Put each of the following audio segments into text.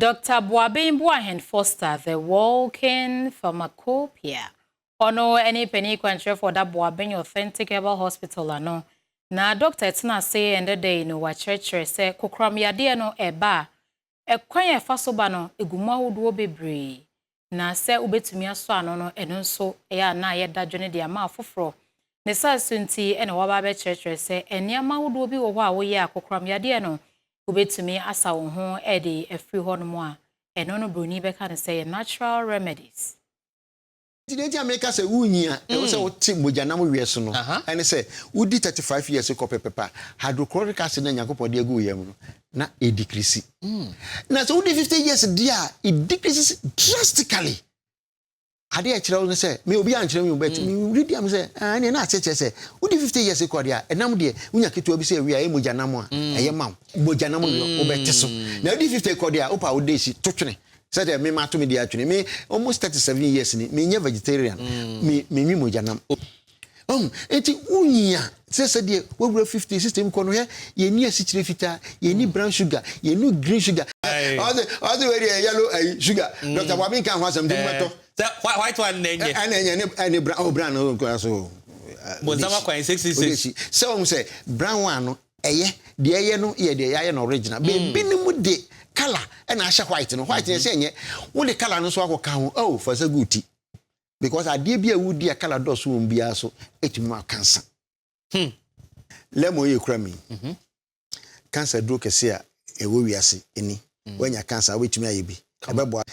Dr. Buaben Boahen Foster, the walking pharmacopoeia. Ɔno ne panin kwankyerɛfoɔ da Buaben Authentic Herbal Hospital ano. Na doctor tena ase ɛndɛ da yi no, wakyerɛkyerɛ sɛ kokoram yadeɛ no ɛba a, ɛkwan a ɛfa so ba no egu mu ahodoɔ bebree. Na sɛ wobɛtumi asɔ ano no, ɛno nso ɛyɛ a na yɛda dwene de ama afoforɔ. Ne saa so nti ɛna waba abɛkyerɛkyerɛ sɛ nneɛma ahodoɔ bi wɔ hɔ a woyɛ a, kokoram yadeɛ no wobɛtumi asa wo ho de afiri hɔnom a, ɛno no broni bɛka no sɛ yɛ natural remedies. Nti deɛ nti a meka sɛ wonyi a ɛwɔ sɛ wote mogyanam wiɛ so no ɛne sɛ wodi 35 years kɔ pɛpɛpɛ a, hydrochloric acid na Nyankopɔn de agu wo yam no na ɛdecrease. Na sɛ wodi 50 years deɛ a, it decreases drastically. Adeɛ a ɛkyerɛ wo no sɛ me obi ankyerɛ me o, but meredi am sɛ ɛneɛ na ase kyerɛ sɛ wodi 50 years kɔ deɛ a, ɛnam deɛ wonya ketewa bi sɛ awie a, ɛyɛ mogyanam a ɛyɛ ma wo mogyanam wiɛ wobɛte so. Na wodi 50 kɔ deɛ a, wopɛ a wode si to twene sɛdeɛ me ma to me deɛ atwene. Me almost 37 years ni, menyɛ vegetarian, me menwi mogyanam ɔhu. Enti wonya sɛ sɛdeɛ wawura 50 60 mu kɔ no, hwɛ, yɛni asikyire fitaa, yɛni brown sugar, yɛni green sugar. Ɔse wei deɛ yellow ayi sugar. Dr. Boaben ka ho asɛm nti mobɛtɔ. Sɛ white one na ɛnyɛ. Ɛna ɛnyɛ ne ɛne brown, oh, brown no nkora so. Bonsam akwan 666. Sɛ wɔn sɛ brown one no, ɛyɛ deɛ ɛyɛ no yɛ deɛ yɛayɛ no original. Beebi ne mu de colour ɛna ahyɛ white no, white no sɛ ɛnyɛ wode colour no nso akɔka ho. Oh, fa sɛ gu ti because adeɛ bi a wodi a colour dɔɔso wɔn biara so ɛtumi ma cancer. Lemon yɛ kura mi cancer duro kɛse a ɛwɔ wiase ani. Wanya cancer, wobɛtumi ayɛ bi, ɛbɛboa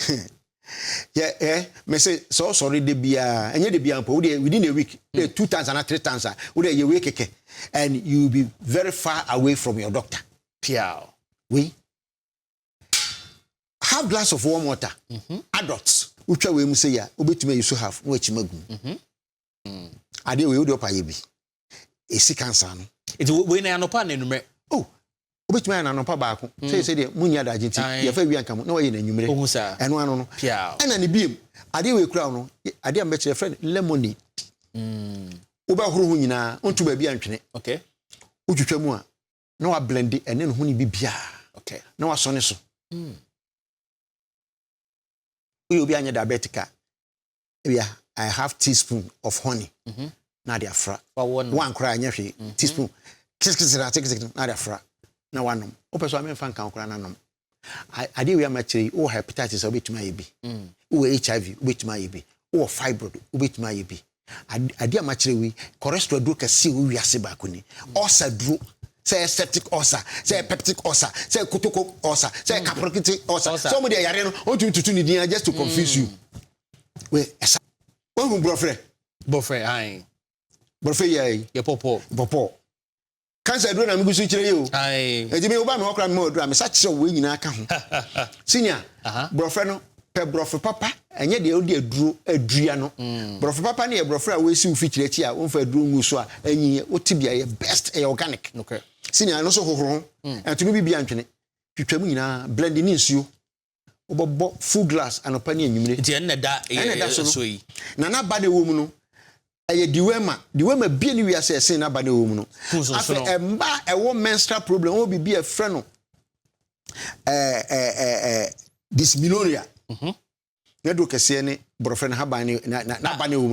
yɛ. Ɛ mɛ sɛ ɔsɔre de biara, ɛnyɛ de biara mpo, wode within a week de two times ana three times a, wode yɛ wei kɛkɛ and you will be very far away from your doctor. Piao. Wei, half glass of warm water, adults, wotwa wei mu sɛ yɛ a, wobɛtumi ayi so half na wakyim agu mu. Adeɛ wei, wode ɔpa yɛ bi ɛsi cancer no. Nti wei na anɔpa na enumere? Oh, wobɛtumi ayɛ n'anɔpa baako sɛ sɛ deɛ munya adagye nti yɛfa wia nka mu na wayɛ n'anwummerɛ. Ohun saa. Ɛno ano no. Piao. Ɛna ne biem, adeɛ wei kura no, adeɛ a mbɛkyerɛ frɛ no lemonade. Wobɛhoro ho nyinaa, wonto baabi antwene. Wotwitwa mu a, na wablend ɛne ne ho ne bibiaa na wasɔne so. Woyɛ obi anyɛ diabetic a, ebia a half teaspoon of honey na ade afra. Wawɔ no. One koraa nyɛ hwee, teaspoon kisikisi na kisikisi na ade afra na wanom. Wopɛ so a, memfa nka wo koraa na nom. Adeɛ wei ama kyerɛ yi, wowɔ hepatitis a, wobɛtumi ayɛ bi. Wowɔ HIV, wobɛtumi ayɛ bi. Wowɔ fibroid, wobɛtumi ayɛ bi. Adeɛ a makyerɛ wei, cholesterol duro kɛseɛ wɔ wiase baako ni. Ulcer duro, sɛ ɛyɛ septic ulcer, sɛ ɛyɛ peptic ulcer, sɛ ɛyɛ kotoko ulcer, sɛ ɛyɛ caproctic ulcer. Ulcer. Sɛ ɔmo deɛ yare no, ɔntumi tutu ne din just to confuse you. Wei ɛsa wahu borɔfrɛ. Bɔfrɛ ayi. Borɔfrɛ yɛ ayi. Yɛ pɔpɔ. Pɔpɔ cancer duro na megu so kyerɛ yi o. Eti mi wo ba mi hɔ koraa, mi ma oduro a mesa kyerɛ wo nyinaa ka ho. Senior, borɔfrɛ no, pɛ borɔfo papa, ɛnyɛ deɛ wode aduro adua no. Borɔfo papa no yɛ borɔfrɛ a wɔasi wo fikyiri akyi a wɔmfa aduro ngu so a ɛnyi. Wote bia yɛ best, ɛyɛ organic. Senior, ɛno nso hohoro ho, ɛnto no bi antwene, twitwa mu nyinaa, blend ne nsuo, wobɛbɔ full glass anɔpa ne anwummere. Nti ɛno na da Ɛna ɛda so no. So yi. Na n'aba na ɛwɔ mu no ɛyɛ dewormer. Dewormer bie ne wiase ɛsen n'aba na ɛwɔ mu no. Kunsunsono. Afei ɛmba a ɛwɔ menstrual problem, ɛwɔ biribi a ɛfrɛ no ɛɛ ɛɛ ɛɛ dysmenorrhea, na duro kɛseɛ ne borɔfrɛ no haban ne na n'aba na ɛwɔ mu no.